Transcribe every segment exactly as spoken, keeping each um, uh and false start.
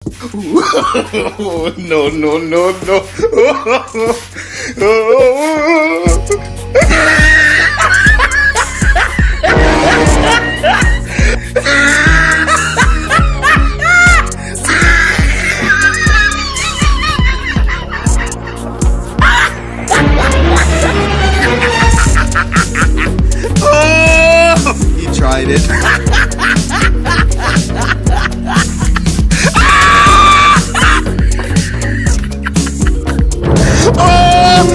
No, no, no, no. Oh, he tried it. Oh!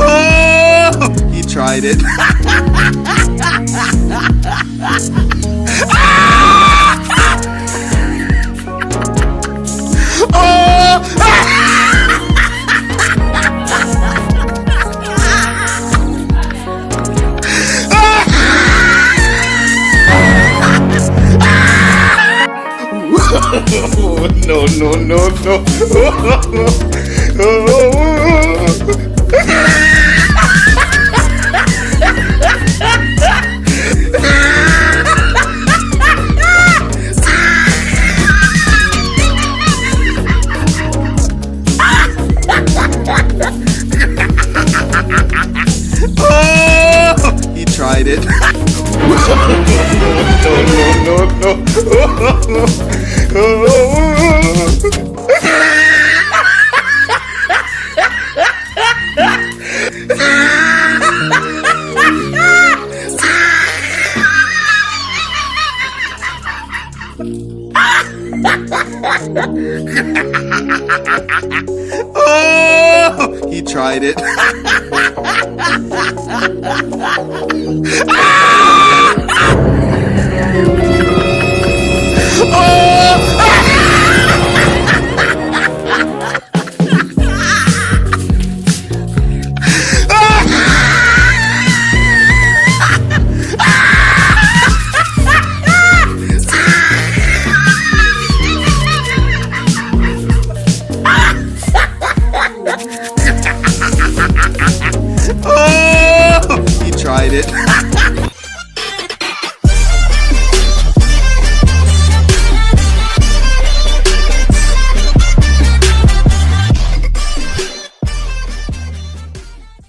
Oh, he tried it. Oh! No, no, no, no. Oh, he tried it. No, no, no, no. Oh, he tried it. Oh!